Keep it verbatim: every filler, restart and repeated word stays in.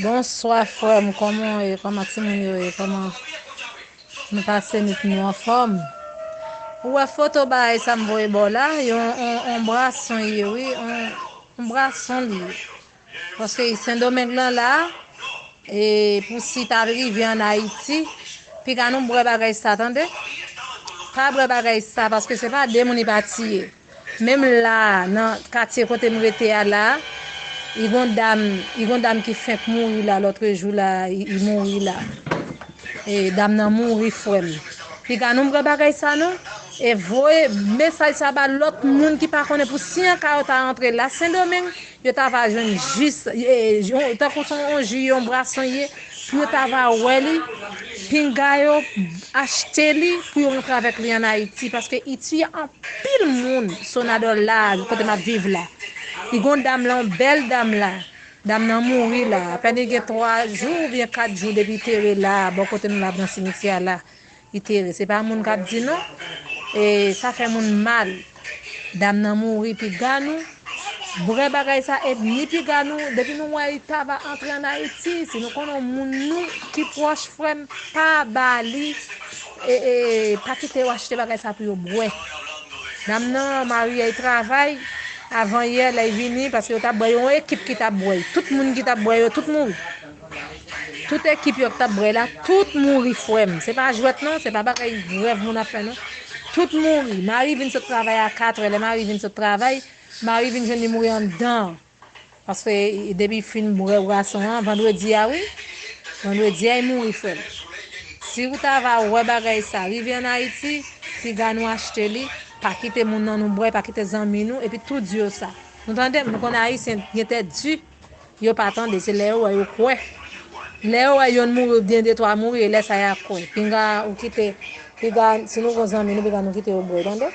Bonswa frè m, kòman w ye? Kòman timoun yo ye? Kòman nou pase nwit nou anfòm? Ou wè foto bagay sa m voye ba w la, yon on, on brason ye wi, on, on brason li ye. Paske Sendomeng lan la, e pou si ta rive ann Ayiti, piga nou bwè bagay sa, tande? Pa bwè bagay sa, paske se pa de moun li pa tiye. Menm la, nan katye kote m rete a la, i gon dam, i gon dam ki fenk mouri la, lòtrejou la, i, i mouri la. E dam nan mouri, frè m. Piga nou bwè bagay sa non. E voye mesaj sa ba lòt moun ki pa konnen pou si an ka yo ta rantre la Sendomeng, yo ta va jwenn jis, e, yon, tankou se yon ji, yon brason ye, pou yo ta va wè li, pinga yo achte li, pou yo rantre avèk li ann Ayiti, paske i tiye anpil moun Sonadòl la, kote m ap viv la. I gon dam la, yon bèl dam la. Dam nan mouri la. Apèn li gen twa jou oubyen kat jou depi i tere la, bò kote nou la, nan simityè la. I tere. Se pa moun k ap di non. E sa fè moun mal. Dam nan mouri, piga nou bwè bagay sa, e ni piga nou, depi nou wè li ta va antre ann Ayiti, si nou konnen yon moun nou ki pwòch, frè m, pa ba li, e, e, pa kite yo achte bagay sa pou yo bwè. Dam nan, mari a, li travay, avan yè, lè l vini, paske yo t ap bwè, yon ekip ki t ap bwè, tout moun ki t ap bwè yo, tout mouri. Tout ekip yo ki t ap bwè la, tout mouri, frè m. Se pa jwèt non, se pa bagay rèv moun ap fè non. Tout mouri. Mari vin sot travay a katrè, lè mari vin sot travay, mari vin jwenn li mouri anndan. Paske depi fin bwè bwason an, vandredi a wi, vandredi a li mouri, frè m. Si ou ta va wè bagay sa, rive ann Ayiti, piga nou achte li, pa kite moun nan nou bwè, pa kite zanmi nou, epi tou di yo sa. Nou tande m, nou konn Ayisyen gen tèt di, yo pa tande, se lè yo wè yo kwè. Lè yo wè yonn mouri oubyen de twa mouri, e lè sa y a kwè. Pinga ou kite, piga, si nou gon zanmi nou, piga nou kite yo bwè, tande?